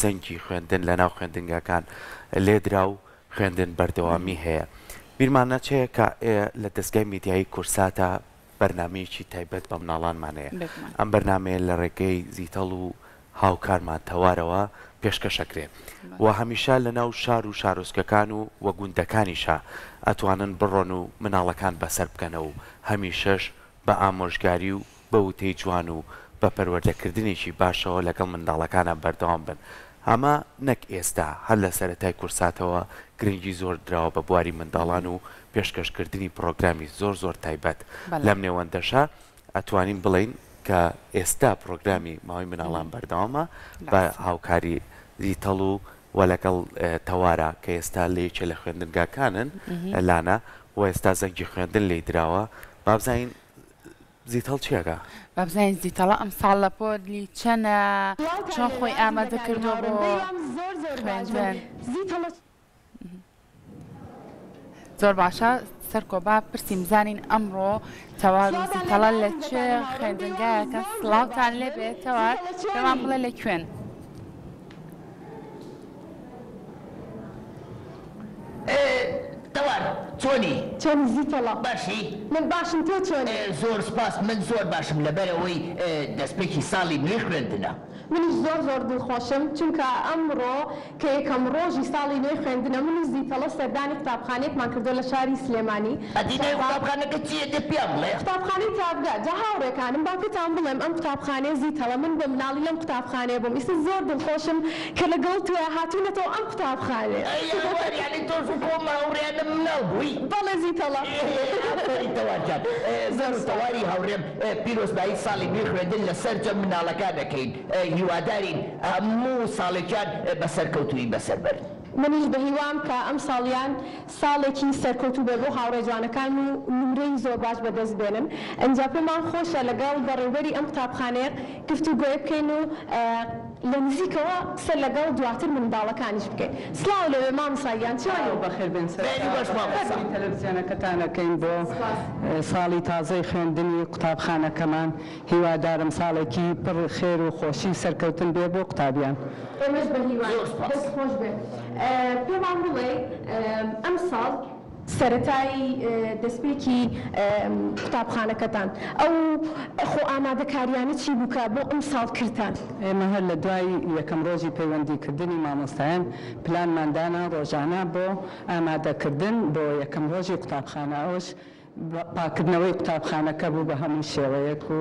زەنگی خوێندن لە ناو خوێندنگاکان لێدرا و خوێندن بەردەوامی هەیە. بیرمان نەچێ کە ئێ لە دەزگای میدیایی کورساتە بەرنامەیەکی تایبەت بە مناڵانمان هەیە. ئەم بەرنامەیە لە ڕێگەی زیتەڵ و هاوکارمان تەوارەوە پێشکەش ئەکرێ و هەمیشە لە ناو شار و شارۆچکەکان و و گوندەکانیشا ئەتوانن بڕۆن و مناڵەکان بەسەر بکەنەوە و هەمیشەش بە ئامۆژگاری و بە وتەی جوان و بە پەروەردەکردنێکی باشەوە لەگەڵ منداڵەکانا بەردەوام بن. ئەمە نەک ئێستا، هەر لە سەرەتای کورساتەوە گرنگی زۆر دراوە بە بواری منداڵان و پێشکەشکردنی پڕۆگرامی زۆر زۆر تایبەت. لەم نێوەندەشا ئەتوانین بڵێین کە ئێستا پڕۆگرامی ماوەی مناڵان بەردەوامە بە هاوکاری زیتەڵ و و لەگەڵ تەوارە کە ئێستا لە یەکێ لە خوێندنگاکانن لانە و ئێستا زەنگی خوێندن لێی دراوە. با بزانین زیتەڵ چی ئەکا؟ با بزانین زیتەڵە ئەمساڵ لە پۆلی چەنە؟ چۆن خۆی ئامادە کردووە بۆ خوێندن؟ زۆر باشە سەرکۆ با پرسیم بزانین ئەمڕۆ تەوار و زیتەڵە لە چ خوێندنگایەکە؟ سڵاوتان لێبێ تەوار پێمان بڵێ لە کوێن؟ تەوار چۆنی؟ چۆنی زیتەڵە؟ باشی؟ من باشم تۆ چۆنی؟ زۆر سوپاس من زۆر باشم لەبەرئەوەی دەستپێکی ساڵی نوێی خوێندنە. منیش زۆر زۆر دڵخۆشم چونکە ئەمڕۆ کە یەکەم ڕۆژی ساڵی نوێی خوێندنە من و زیتەڵە سەردانی قوتابخانەیەکمان کردووە لە شاری سلێمانی. ئەدی ناوی قوتابخانەکە چییە دە پێم بڵێ؟ قوتابخانەی تاڤگە. جا هاوڕێکانم با پێتان بڵێم ئەم قوتابخانەیە زیتەڵە من بە مناڵی لەم قوتابخانەیە بووم ئیستا زۆر دڵخۆشم کە لەگەڵ تۆیا هاتوونەتەوە ئەم قوتابخانەیە. ئەی هاوار یانی تۆش وەکو ئەم هاوڕێیانەم مناڵ بووی؟ بەڵێ زیتەڵە. ئافەرین تەوار جان. من و تەواری هاوڕێم پیرۆزبایی ساڵی نوێی خوێندن لە سەرجەم مناڵەکان ئەکەین. هیوادارین هەموو ساڵێکیان بە سەرکەوتوویی بەسەر بەرن. منیش بەهیوام کە ئەمساڵیان ساڵێکی سەرکەوتوو بێت بۆ هاوڕێ جوانەکان و نمرەی زۆر باش بەدەست بێنن. ئینجا پێمان خۆشە لەگەڵ بەڕێوبەری ئەم قوتابخانەیە گفتوگۆیە بکەین و لە نزیکەوە قسە لەگەڵ دواتر منداڵەکانیش بکەین. سڵاو لەوێ مامۆستا گیان چۆنی؟ سڵاو بەخێربێن بەیانی سەرەتا باش مامۆستا. بەخێربێنی تەلەفزیۆنەکەتان ئەکەین بۆ ساڵی تازەی خوێندنی قوتابخانەکەمان هیوادارم ساڵێکی پڕ خێر و خۆشی سەرکەوتن بێ بۆ قوتابیان. ئێمەش بە هیواین. زۆر سوپاس. دەست خۆش بێ. پێمان بڵێ ئەمساڵ سەرەتای دەستپێکی قوتابخانەکەتان ئەو خۆ ئامادەکاریانە چی بوو کە بۆ ئەمساڵ کردتان؟ ئێمە هەر لە دوای یەکەم ڕۆژی پەیوەندی کردنی مامۆستایان پلانمان دانا ڕۆژانە بۆ ئامادەکردن بۆ یەکەم ڕۆژی قوتابخانە ئەوەش پاککردنەوەی قوتابخانەکە بوو بە هەموو شێوەیەک و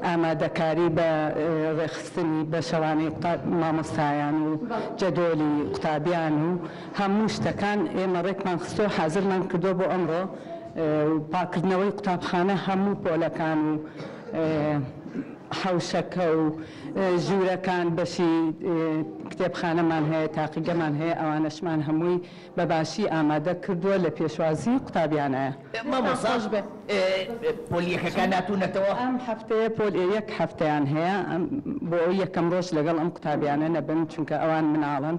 ئامادەکاری بە ڕێکخستنی بەشەوانەی مامۆستایان و جەدۆلی قوتابیان و هەموو شتەکان ئێمە ڕێکمان خستووە حازرمان کردووە بۆ ئەمڕۆ پاککردنەوەی قوتابخانە هەموو پۆلەکان و حەوشەکە و ژوورەکان بەشی کتێبخانەمان هەیە تاقیگەمان هەیە ئەوانەشمان هەمووی بە باشی ئامادە کردووە لە پێشوازی قوتابیانایە. مامۆستا پۆل یەکەکان هاتوونەتەوە؟ ئەم هەفتەیە پۆل یەک هەفتەیان هەیە بۆ ئەوەی یەکەم ڕۆژ لەگەڵ ئەم قوتابیانە نەبن چونکە ئەوان مناڵن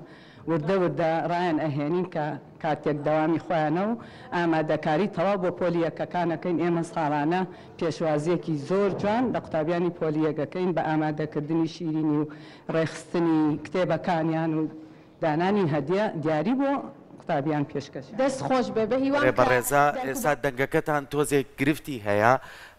وردە وردە ڕایان ئەهێنین کە کاتێک دەوامی خۆیانە و ئامادەکاری تەواو بۆ پۆلی یەکەکان ئەکەین ئێمە ساڵانە پێشوازیەکی زۆر جوان لە قوتابیانی پۆلی یەک ئەکەین بە ئامادەکردنی شیرینی و ڕێکخستنی کتێبەکانیان و دانانی هەدیە دیاری بۆ قوتابیان پێشکەش. دەست خۆش بێ بەهیوام ئەرێ کە بەڕێزە دایک و ئێستا دەنگەکەتان تۆزێک گرفتی هەیە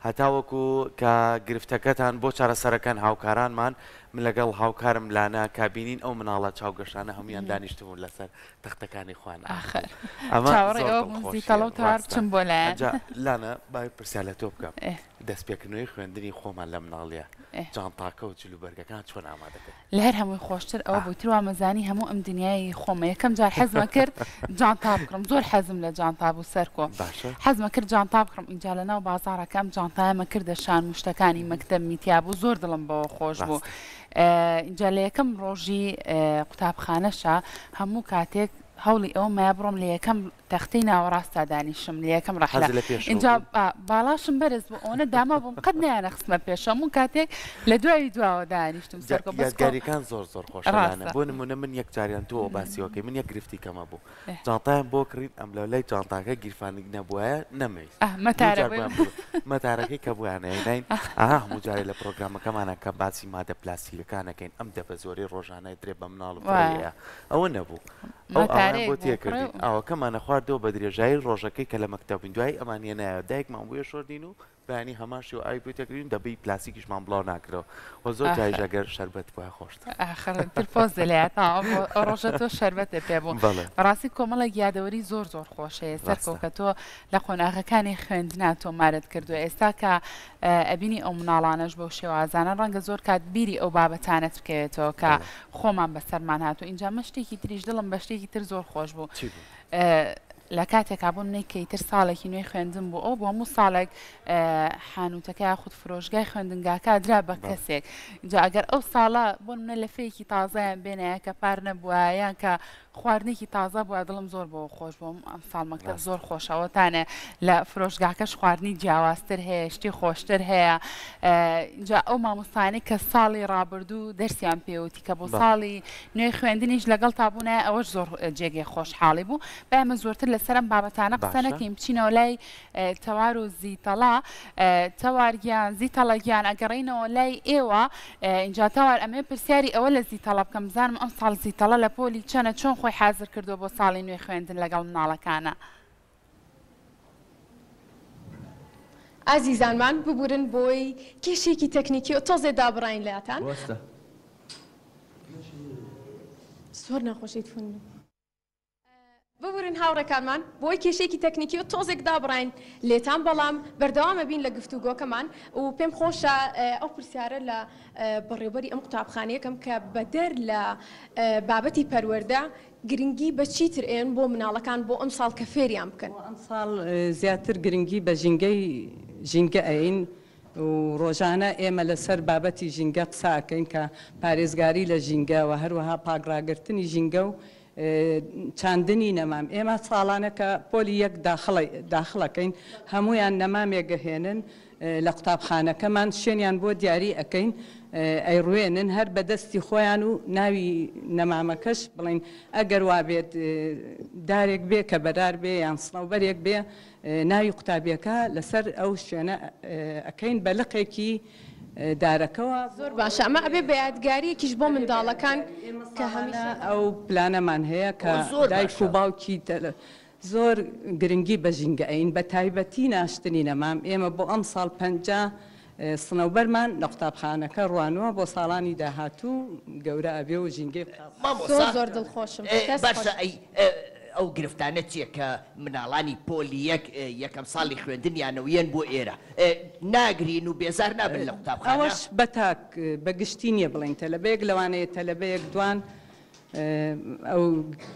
هەتاوەکو کە گرفتەکەتان بۆ چارەسەرەکەن هاوکارانمان من لەگەڵ هاوکارم لانە کە بینین ئەو مناڵە چاوگەشانە هەموویان دانیشتبوون لەسەر تەختەکانی خۆیان ئاخر ئاخر ئەمە چاوەڕێی زۆر ئەوە بووم دڵخۆشیە زیتەڵە و تەوار ڕاستە بچم بۆ لایان. ئەنجا لانە با پرسیار لە تۆ بکەم ئێ. دەستپێکردنەوەی خوێندنی خۆمان لە مناڵیە ئێ. جانتاکە و جلوبەرگەکان چۆن ئامادە کرد؟ لە هەر هەمووی خۆشتر ئەوە بوو تر وامەزانی هەموو ئەم دنیای خۆمە یەکەم جار حەزمە کرد جانتا بکڕم زۆر حەزم لە جانتا بوو سەرکۆ باشە حەزمە کرد جانتا بکڕم ئینجا لە ناو بازاڕەکە ئەم جانتایەمە کردە شان و شتەکانی مەکتەبمی تیا بوو زۆر دڵم بەوە خۆش بوو ڕاستە ئینجا لە یەکەم ڕۆژی قوتابخانەشا هەموو کاتێک هەوڵی ئەوەمایە بڕۆم لە یەکەم. تەختەی ناوەڕاستا دانیشم لە یەکەم ڕەحلە حەزت لە پێشەوە ئینجا بوو؟ ئا باڵاشم بەرز بوو ئەوەنە داما بووم قەت نەیانەخستمە پێشەوە من کاتێک لە دوای دواوە دانیشتم جا سەرکۆ بەس کۆ یادگاریەکان زۆر زۆر خۆشە لانە ڕاستە. بۆ نمونە من یەک جاریان تۆ باسیەوەکەی من یەک گرفتی کەمە بوو جانتایان بۆ کڕین ئەم لەو لای جانتاکە گیرفانیک نەبوایە نەمەویست ئاه دوو مەتارە جار بووی بۆیان بردم مەتارەکەی کە بۆیان هێناین ئاها هەموو جارێ لە پرۆگرامەکەمانا کە باسی مادە پلاستیکەکان ئەکەین ئەم دەبە زۆرەی ڕۆژانە درێ بە مناڵ و فڕێی وایە ئەیا ئەوە نەبوو ئەو ئاوەیان مەتارەیەک بۆ بوو تێ فڕێ کردین و ئاوەکەمان ئەخواردەوە بە درێژایی ڕۆژەکەی کە لە مەکتەب بووین دوایی ئەمان هێنایەوە دایکمان بۆیە شۆردین و بەیانی هەمان شێوە ئاوی پێ تێکردین دەبەی پلاستیکیشمان بڵاو ناکردەوە وە زۆر جاریش ئاخر ئەگەر شەربەت بوایە خۆشتر. ئاخر تر پۆزە لێیە تا ئەو ڕۆژە تۆ شەربەتت پێ بوو بەڵێ. بەڕاستی کۆمەڵێک یادەوەری زۆر زۆر خۆش هەیە ڕاستە. سەرکەو کە تۆ لە قۆناغەکانی خوێندنا تۆمارت کردووە ئێستا کە ئەبینی ئەو مناڵانەش بەو شێوازانە ڕەنگە زۆر کات بیری ئەو بابەتانەت بکەوێتەوە کە بەڵێ. خۆمان بەسەرمان هاتوو ئینجا من شتێکی تریش دڵم بە شتێکی تر زۆر خۆش بوو چی بوو؟ لە کاتێکا بۆ منەی کە ئیتر ساڵێکی نوێی خوێندن بوو ئەو بۆ هەموو ساڵێک حانوتەکە یاخود فرۆشگای خوێندنگاکە درا بە کەسێک جا ئەگەر ئەو ساڵە بۆ منە لەفەیەکی تازەیان بێنایە کە پار نەبووە یان کە خواردنێکی تازە بووە دڵم زۆر بەوە خۆش بووم ئەم ساڵ مەکتەب زۆر خۆشەوەتانێ لە فرۆشگاکەش خواردنی جیاوازتر هەیە شتی خۆشتر هەیە جا ئەو مامۆستانی کە ساڵی ڕابردوو دەرسیان پێوتی کە بۆ ساڵی نوێی خوێندنیش لەگەڵ تا بوونایە ئەوەش زۆر جێگەی خۆشحاڵی بوو. با ئێمە زۆرتر لەسەر ئەم بابەتانە قسە نەکەین بچینەوە لای تەوار و زیتەڵا. تەوار گیان، زیتەڵە گیان ئەگەڕێینەوە لای ئێوە. ئینجا تەوار ئەمەوێ پرسیاری ئەوە لە زیتەڵە بکەم بزانم ئەمساڵ زیتەڵە لە پۆلی چەنە چۆن خۆی حازر کردووە بۆ ساڵی نوێی خوێندن لەگەڵ مناڵەکانا؟ ئازیزانمان ببورن بۆی کێشەیەکی تەکنیکی و تۆزێ دابڕاین لاتان. وەستە. زۆر ناخۆشی تفون. ببورن هاوڕێکانمان بۆی کێشەیەکی تەکنیکی و تۆزێک دابڕاین لێتان بەڵام بەردەوامە بین لە گفتوگۆکەمان و پێم خۆشە ئەو پرسیارە لە بەڕێوبەری ئەم قوتابخانەیەکەم کە بەدەر لە بابەتی پەروەردە گرنگی بە چیتر ئێن بۆ مناڵەکان بۆ ئەمساڵ کە فێریان بکەن؟ بۆ ئەمساڵ زیاتر گرنگی بە ژینگەی ژینگە ئەین و ڕۆژانە ئێمە لەسەر بابەتی ژینگە قسە ئەکەین کە پارێزگاری لە ژینگە و هەروەها پاکڕاگرتنی ژینگە و چاندنی نەمام ئێمە ساڵانە کە پۆلی یەک داخڵەکەین هەموویان نەمامێک ئەهێنن لە قوتابخانەکەمان شوێنیان بۆ دیاری ئەکەین ئەیڕوێنن هەر بە دەستی خۆیان و ناوی نەمامەکەش بڵێن ئەگەر وابێت دارێک بێ کە بەرار بێ یان سنەوبەرێک بێ ناوی قوتابیەکە لەسەر ئەو شوێنە ئەکەین بە لقێکی دارەکەوە. زۆر باشە ئەمە ئەبێ بە یادگاریەکیش بۆ منداڵەکان کە هەمیشە. ئەو پلانەمان هەیە کە دایک و باوکی زۆر گرنگی بە ژینگە ئەین بە تایبەتی ناشتنی نەمام ئێمە بۆ ئەمساڵ 50 سنەوبەرمان لە قوتابخانەکە ڕوانووە بۆ ساڵانی داهاتوو گەورە ئەبێ و ژینگەی قوتابخانە. مامۆستا زۆر زۆر دڵخۆشم دەست باشە خۆش. ئەی ئەو گرفتانە چیە کە مناڵانی پۆلی یەک یەکەم ساڵی خوێندنیانە و یەن بۆ ئێرە ناگرین و بێزار نابن لە قوتابخانە؟ ئەوەش بە تاک بە گشتی نیە بڵێین تەلەبەیەک لەوانەیە تەلەبەیەک دوان ئەو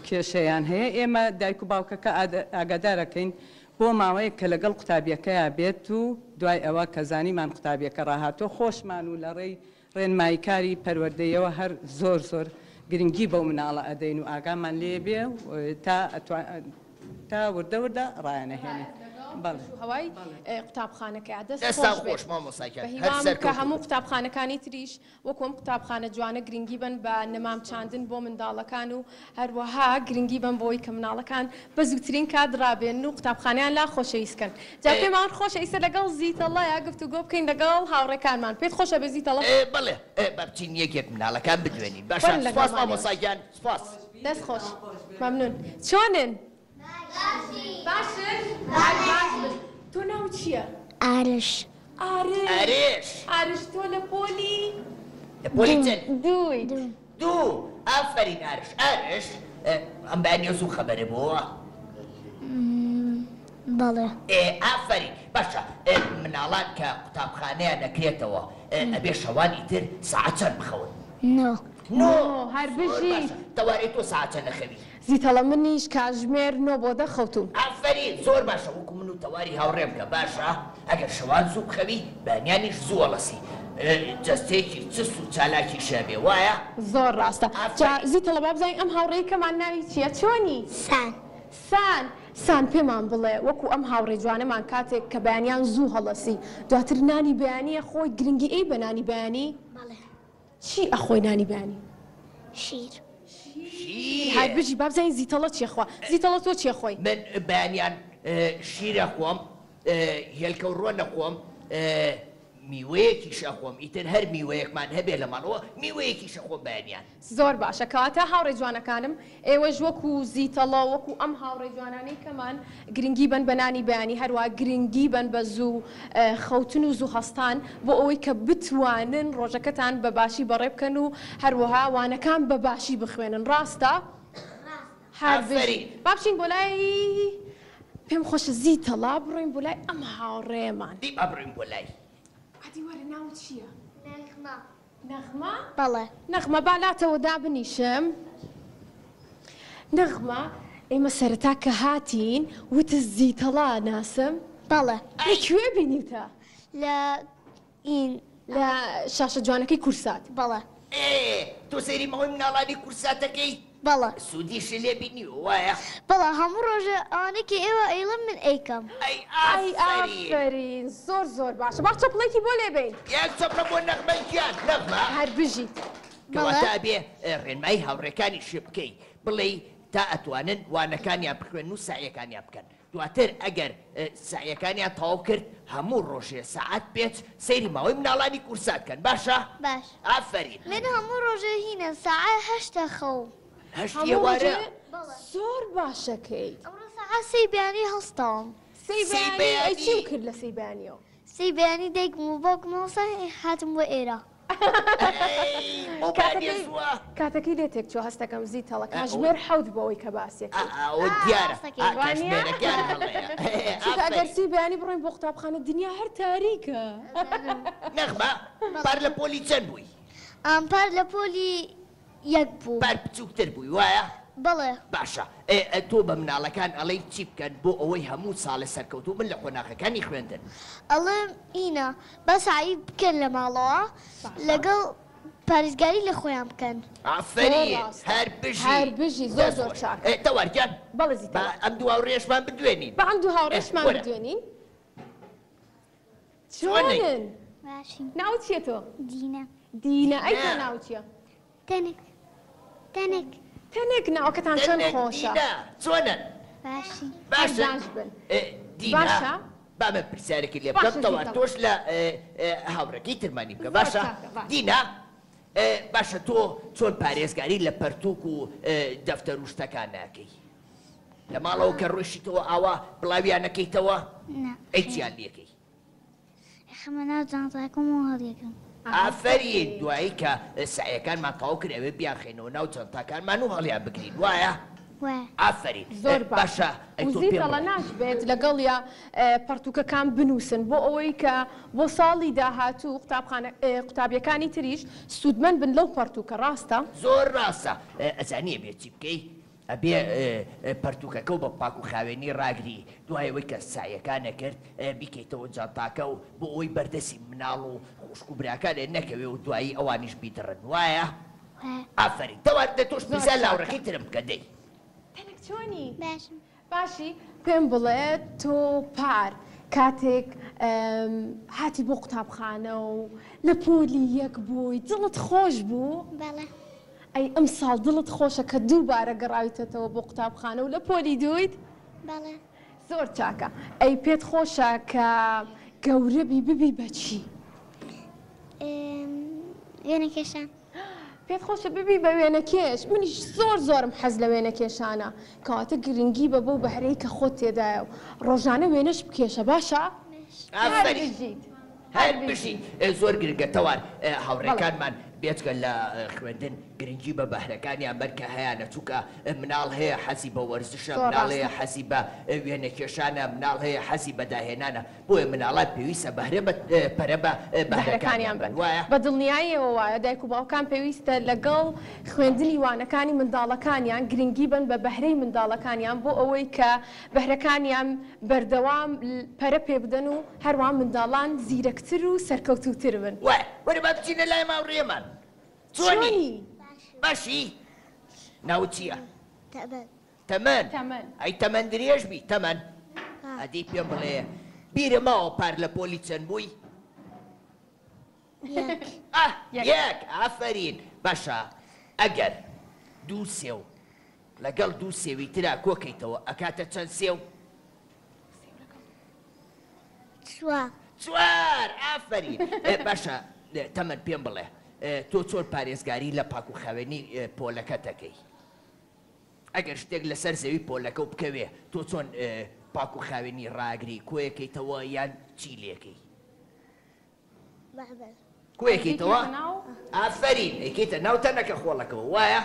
کێشەیان هەیە ئێمە دایک و باوکەکە ئاگادارەکەین بۆ ماوەیەک کە لەگەڵ قوتابیەکەیا بێت و دوای ئەوە کە زانیمان قوتابیەکە ڕاهاتووە خۆشمان و لە ڕێی ڕێنماییکاری پەروەردەیەوە هەر زۆر زۆر گرنگی بەو مناڵە ئەدەین و ئاگامان لێ بێ تا تا وردە وردە ڕایانەهێنین. بەڵێ. هەوای قوتابخانەکەیا دەست دەستان خۆش بێت خۆش مامۆستا گیان هەر بەهیوام کە سەرکەوتوو هەموو بن. قوتابخانەکانی تریش وەکو ئەم قوتابخانە جوانە گرنگی بەن بە نەمام چاندن بۆ منداڵەکان و هەروەها گرنگی بەن بەوەی کە مناڵەکان بە زووترین کات ڕابێنن و قوتابخانەیان لا خۆشەویست کەن. جا پێمان خۆشە ئیستا لەگەڵ زیتەڵەیا گفتوگۆ بکەین لەگەڵ هاوڕێکانمان. پێت خۆشە بێ زیتەڵە؟ بەڵێ با بچین یەک یەک مناڵەکان بدوێنین. باشە وەرن سوپاس لەگەڵمان مامۆستا ئێوەش. گیان سوپاس. دەست خۆش. مەمنون. چۆنن؟ باشن؟ هەر باش بن. تۆ ناوت چییە؟ ئارش. ئارش. ئارش. ئارش تۆ لە پۆلی؟ لە پۆلی چەند؟ دوویت. دوو. ئافەرین ئارش. ئارش ئەم بەیانیە زوو خەبەرە بۆوە؟ بەڵێ. ئێ ئافەرین. باشە مناڵان کە قوتابخانەیان ئەکرێتەوە ئەبێ شەوان ئیتر سەعات چەند بخەون؟ نۆ. نۆ. هەر زۆر بژی. باشە. تەوارەی تۆ سەعات چەند ئەخەوی؟ زیتەڵە منیش کاژمێر نۆ بۆ دە خەوتوم. ئافەرین زۆر باشە وەکو من و تەواری هاوڕێم کە باشە ئەگەر شەوان زوو بخەوی بەیانیانیش زوو ئەڵەسی جەستەیەکی چست و چالاکیش هەبێ وایە؟ زۆر ڕاستە جا ئافەرین. زیتەڵە با بزانین ئەم هاوڕێی کەمان ناوی چیە چۆنی؟ سان. سان سان پێمان بڵێ وەکو ئەم هاوڕێ جوانەمان کاتێک کە بەیانیان زوو هەڵەسی دواتر نانی بەیانی ئەخۆی گرنگی ئەی بە نانی بەیانی؟ بەڵێ. چی ئەخۆی نانی بەیانی؟ شیر. شیر هەر بژی با بزانین زیتەڵە چی ئەخوا زیتەڵە تۆ چی ئەخۆی؟ من بەیانیان شیر ئەخۆم هێلکە و ڕۆن ئەخۆم میوەیەکیش ئەخۆم ئیتر هەر میوەیەکمان هەبێ لە ماڵەوە میوەیەکیش ئەخۆم بەیانیان. زۆر باشە کەواتە هاوڕێ جوانەکانم ئێوەش وەکو زیتەڵە وەکو ئەم هاوڕێ جوانانەی کەمان گرنگی بەن بە نانی بەیانی هەروا گرنگی بەن بە زوو خەوتن و زوو هەستان بۆ ئەوەی کە بتوانن ڕۆژەکەتان بە باشی بەڕێ بکەن و هەروەها وانەکان بە باشی بخوێنن ڕاستە؟ هەر بژی ئافەرین. با بچین بۆ لای پێم خۆشە زیتەڵە بڕۆین بۆ لای ئەم هاوڕێیەمان. دی با بڕۆین بۆ لای. عەدی وەرە ناوت چییە؟ نەغمە. نەغمە؟ بەڵێ. نەغمە با لاتەوە دابنیشم. نەغمە ئێمە سەرەتا کە هاتین وتت زیتەڵە ناسم؟ بەڵێ. لە کوێ بینیوتە؟ لە ئین. لە شاشە جوانەکەی کورسات. بەڵێ. ئێ تۆ سەیری ماوەی مناڵانی کورساتەکەی؟ بەڵێ. سوودیشی لێ بینیوە وایە؟ بەڵێ هەموو ڕۆژێ ئەوانەی کە ئێوە ئەیڵێن من ئەیکەم. ئەی ئەی ئافەرین. ئافەرین زۆر زۆر باشە با چەپڵێکی بۆ لێ بەین. یەک چەپڵە بۆ نەغمە گیان. نەغمە. هەر بژیت. بەڵێ. کەواتە ئەبێ ڕێنمایی هاوڕێکانیشت بکەی بڵێی تا ئەتوانن وانەکانیان بخوێنن و سەعیەکانیان بکەن. دواتر ئەگەر سەعیەکانیان تەواو کرد هەموو ڕۆژێ سەعات پێچ سەیری ماوەی مناڵانی کورسات کەن باشە؟ باش. ئافەرین. من هەموو ڕۆژێ هینە سەعات هەشتە خەوم. هەشتی هەموو ئێوارە؟ ڕۆژێ؟ بەڵێ. زۆر باشەکەی. ئەمڕۆ سەعات سێی بەیانی هەستاوم. سێی سێی بەیانی؟ ئەی بەیانی؟ چیم کرد لە سێی بەیانیەوە؟ سێی بەیانی دایکم و باوکم هەڵسان هاتم بۆ ئێرە. کاتەکەی لێ تێکچووە هەستەکەم زیتەڵە کاژمێر حەوت بۆ ئەوەی کە باسیەکەی چونکە ئەگەر سی بەیانی بڕۆین بۆ قوتابخانە دنیا هەر تاریکە. نەغمە پار لە پۆلی چەند بووی؟ پار لە پۆلی یەک بووم. پار بچووکتر بووی وایە؟ بەڵێ. باشە تۆ بە مناڵەکان ئەڵێی چی بکەن بۆ ئەوەی هەموو ساڵێ سەرکەوتوو بن لە قۆناغەکانی خوێندن؟ ئەڵێم ئینە با سەعی بکەن لە ماڵەوە لەگەڵ پارێزگاری لە خۆیان بکەن. ئافەرین هەر بژی. هەر بژی زۆر زۆر چاک. تەوار گیان بەڵێ زیتەوار. با ئەم دوو هاوڕێیەشمان بدوێنین. با ئەم دوو هاوڕێیەشمان بدوێنین. چۆنن؟ باشین. ناوت چییە تۆ؟ دینە. دینە ئەی تۆ ناوت چییە؟ تەنک تەنک. تەنک ناوەکەتان چەند خۆشە. دینا چۆنن؟ باشین. باشن؟ باش بن. دینا باشە. با من پرسیارێکی لێ بکەم تەوار تۆش لە هاوڕێکەی ترمانی بکە باشە؟ دینا باشە تۆ چۆن پارێزگاری لە پەرتووک و دەفتەر و شتەکان ناکەی؟ لە ماڵەوە کە ڕۆیشتیتەوە ئاوا بڵاویان نەکەیتەوە؟ نا. ئەی چیان لێکەی؟ ئەخەمە ناو جانتاکەم و هەڵیەگرم. ئافەرین دوایی کە سەعیەکانمان تەواو کرد ئەوێ بیانخەینەوە ناو جانتاکانمان و هەڵیان بگرین وایە؟ وایە. ئافەرین زۆر باشە باشە ئەی تۆ وزی پێم تەڵە بڵێ. ناشبێت لەگەڵیا پەڕتووکەکان بنووسن بۆ ئەوەی کە بۆ ساڵی داهاتوو قوتابخانە قوتابیەکانی تریش سوودمەند بن لەو پەڕتووکە ڕاستە؟ زۆر ڕاستە ئەزانی ئەبێ چی بکەی؟ ئەبێ پەرتوکەکەو بە پاک و خاوێنی ڕاگری، دوای ئەوەی کە سەعیەکانت کرد بیکەیتەوە جانتاکە و بۆ ئەوەی بەردەسی مناڵ و خوشک و براکانت نەکەوێ و دوایی ئەوانیش بیدڕن وایە؟ وایە. ئافەرین تەوار دە تۆش زۆر پرسیار چاکە. لاوڕەکەی ترم بکە دەی. تەنک چۆنی؟ باشم. باشی؟ پێم بڵێ تۆ پار کاتێک هاتی بۆ قوتابخانە و لە پۆلی یەک بووی دڵت خۆش بوو؟ بەڵێ. ئەی ئەمساڵ دڵت خۆشە کە دووبارە گەڕاویتەتەوە بۆ قوتابخانە و لە پۆلی دوویت؟ بەڵێ. زۆر چاکە. ئەی پێت خۆشە کە گەورە بی ببی بە چی؟ وێنەکێشان. پێت خۆشە ببی بە وێنەکێش؟ منیش زۆر زۆرم حەز لە وێنەکێشانە. کەواتە گرنگی بە بەو بەهرەی کە خۆت تێدایە و ڕۆژانە وێنەش بکێشە باشە؟ ئافەرین. هەر بژیت. هەر بژی. زۆر گرنگە تەوار هاوڕێکانمان بێجگە لە خوێندن گرنگی بە بەهرەکانیان بەن کە هەیانە چونکە مناڵ هەیە حەزی بە وەرزشە مناڵ هەیە حەزی بە وێنەکێشانە مناڵ هەیە حەزی بە داهێنانە بۆیە مناڵان پێویستە بەهرە بە پەرە بە بەهرەکانیان بەن وایە؟ بە دڵنیاییەوە وایە دایک و باوکان پێویستە لەگەڵ خوێندنی وانەکانی منداڵەکانیان گرنگی بەن بە بەهرەی منداڵەکانیان بۆ ئەوەی کە بەهرەکانیان بەردەوام پەرە پێ بدەن و هەروا منداڵان زیرەکتر و سەرکەوتووتر بن. وایە وەرە با بچینە لای ماوڕێمان. چۆنی؟ چۆنی؟ باشی؟ ناوت چییە؟ تەبەت. تەمەن. تەمەن. ئەی تەمەن درێژ بی تەمەن. ئەدی پێم بڵێ بیرە ماوە پار لە پۆلی چەند بووی؟ یەک. ئاه یەک ئافەرین باشە ئەگەر دوو سێو لەگەڵ دوو سێوی ترا کۆکەیتەوە ئەکاتە چەند سێو؟ چوار. چوار ئافەرین باشە تەمەن پێم بڵێ تۆ چۆن پارێزگاری لە پاک و خاوێنی پۆلەکەت ئەکەی؟ ئەگەر شتێک لەسەر زەوی پۆلەکەو بکەوێ تۆ چۆن پاک و خاوێنی ڕاگری کۆیەکەیتەوە یان چی لێکەی؟ کۆیەکەیتەوە ئافەرین ئەیکەیتە ناو تەنەکە خۆڵەکەوە وایە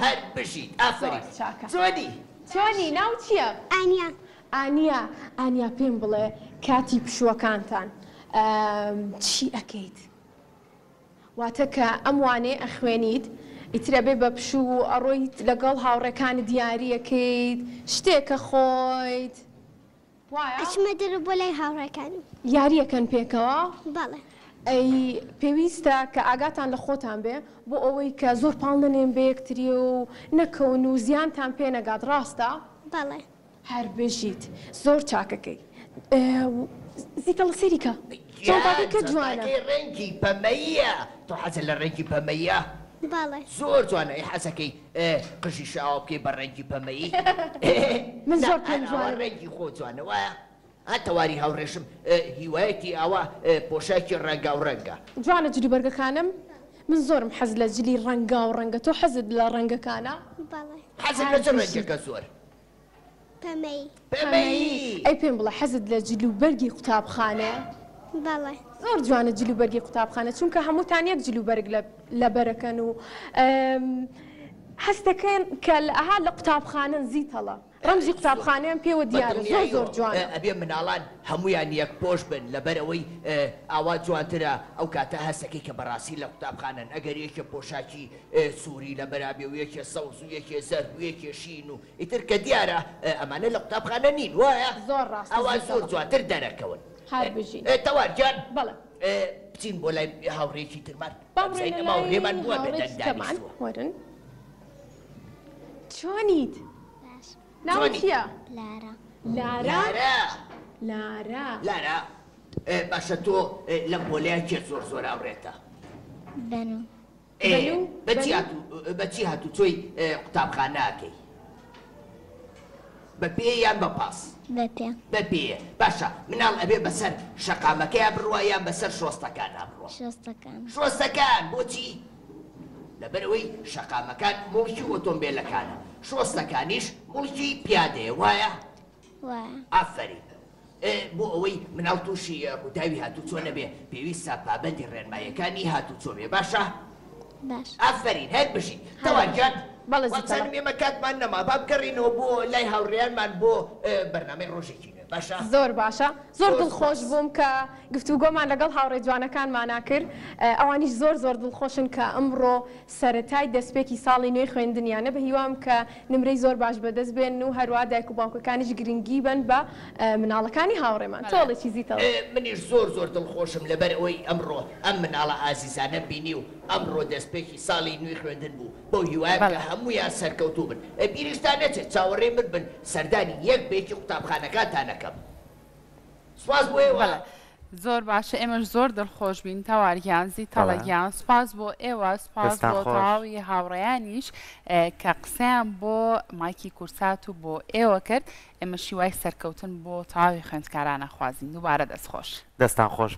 هەر بژیت ئافەرین چۆنی؟ چۆنی ناو چییە؟ ئانیا. ئانیا ئانیا پێم بڵێ کاتی پشووەکانتان چی ئەکەیت؟ واتە کە ئەم وانەیە ئەخوێنیت ئیتر ئەبێ بە پشوو و ئەڕۆیت لەگەڵ هاوڕێکانت یاری ئەکەیت شتێک ئەخۆیت وایە؟ ئەچمە دەرەوە بۆ لای هاوڕێکانم. یاری ئەکەن پێکەوە؟ بەڵێ. ئەی پێویستە کە ئاگاتان لە خۆتان بێ بۆ ئەوەی کە زۆر پاڵ نەنێن بە یەکتری و نەکەون و زیانتان پێ نەگات ڕاستە؟ بەڵێ. هەر بژیت زۆر چاکەکەی. زیتەڵە سەیری کە جانتاکەی کە جوانە. جانتاکەی ڕەنگی پەمەییە تۆ حەزت لە ڕەنگی پەمەییە؟ بەڵێ. زۆر جوانە ئەی حەزەکەی قژیش ئاوا بکەی بە ڕەنگی پەمەیی؟ من زۆر پێم جوانە. ڕەنگی خۆ جوانە وایە؟ ها تەواری هاوڕێشم هیوایەتی ئاوا پۆشاکی ڕەنگاو ڕەنگە. جوانە جلوبەرگەکانم من زۆرم حەز لە جلی ڕەنگاو ڕەنگە تۆ حەزت لە ڕەنگەکانە؟ بەڵێ. حەزت لە چ ڕەنگێکە زۆر؟ پەمەیی. پەمەیی. ئەی پێم بڵێ حەزت لە جل و بەرگی قوتابخانەیە؟ بەڵێ. زۆر جوانە جل و بەرگی قوتابخانە چونکە هەمووتان یەک جل و بەرگ لەبەرەکەن و هەست دەکەن کە ئەها لە قوتابخانەن زیتەڵە ڕەمزی قوتابخانەیان پێوە دیارە زۆر زۆر جوانە. ئەبێ مناڵان هەموویان یەک پۆش بن لەبەر ئەوەی ئاوا جوانترە ئەو کاتە هەستەکەی کە بەڕاستی لە قوتابخانەن ئەگەر یەکێ پۆشاکی سووری لەبەرا بێ و یەکێ سەوز و یەکێ زەرد و یەکێ شین و ئیتر کە دیارە ئەمانە لە قوتابخانە نین وایە؟ زۆر ڕاستە ئەوا زۆر زۆر جوانتر دەرەکەون. هەر بژین. تەوار گیان بەڵێ. بچین بۆ لای هاوڕێیەکی ترمان. با بڕۆینە ئەم لای هاوڕێمان بووە بێ هاوڕێیەکی دەنگ ترمان. دانیشتووە. وەرن. چۆنیت؟ باش. ناوت چۆنی؟ چییە؟ لارا. لارا؟ لارا. لارا. لارا باشە تۆ لەم پۆلەیە کێ زۆر زۆر هاوڕێتە؟ بەنوو. ئێ بەنوو؟ بەچی بەنوو؟ هاتوو بەچی هاتوچۆی قوتابخانە ئەکەی؟ بە پێ یان بە پاس؟ بە پێ. بە پێ. باشە مناڵ ئەبێ بەسەر شەقامەکەیا بڕوا یان بەسەر شۆستەکانا بڕوا؟ شۆستەکان. شۆستەکان. بۆچی؟ لەبەرئەوەی شەقامەکان موڵکی ئۆتۆمبێلەکانە، شۆستەکانیش موڵکی پیادەیە، وایە؟ وایە. ئافەرین. بۆ ئەوەی مناڵ تووشی ڕووداوی هاتوچۆ نەبێ پێویستە پابەندی ڕێنماییەکانی هاتوچۆ بێ باشە؟ باش. ئافەرین هەر بژیت. تەوار گیان بەڵێ زیتەڵە. وابزانم ئێمە کاتمان نەما با بگەڕێینەوە بۆ لای هاوڕێیانمان بۆ بەرنامەی ڕۆژێکی نوێ باشە؟ زۆر باشە زۆر زۆر دڵخۆش سوپاس. بووم کە گفتوگۆمان لەگەڵ هاوڕێ جوانەکانمانا کرد ئەوانیش زۆر زۆر دڵخۆشن کە ئەمڕۆ سەرەتای دەستپێکی ساڵی نوێی خوێندنیانە، بەهیوام کە نمرەی زۆر باش بەدەست بێنن و هەروا دایک و باوکەکانیش گرنگی بەن بە مناڵەکانی هاوڕێمان. تۆ ئەڵێی چی زیتەڵ؟ منیش زۆر زۆر دڵخۆشم لەبەر ئەوەی ئەمڕۆ ئەم مناڵە ئازیزانەم بینی و ئەمڕۆ دەستپێکی ساڵی نوێی خوێندن بوو بەو هیوایەم کە هەموویان سەرکەوتوو بن. بیریشتان نەچێت چاوەڕێی من بن سەردانی یەک بە یەکی قوتابخانەکانتان ئەکەم. سوپاس بۆ ئێوە. بەڵێ زۆر باشە ئێمەش زۆر دڵخۆش بین تەوار گیان زیتەڵە بەڵێ. گیان سوپاس بۆ ئێوە سوپاس دەستان بۆ خۆش. تەواوی هاوڕێیانیش کە قسەیان بۆ مایکی کورسات و بۆ ئێوە کرد ئێمەش هیوای سەرکەوتن بۆ تەواوی خوێندکاران ئەخوازین دووبارە دەست خۆش. دەستان خۆش.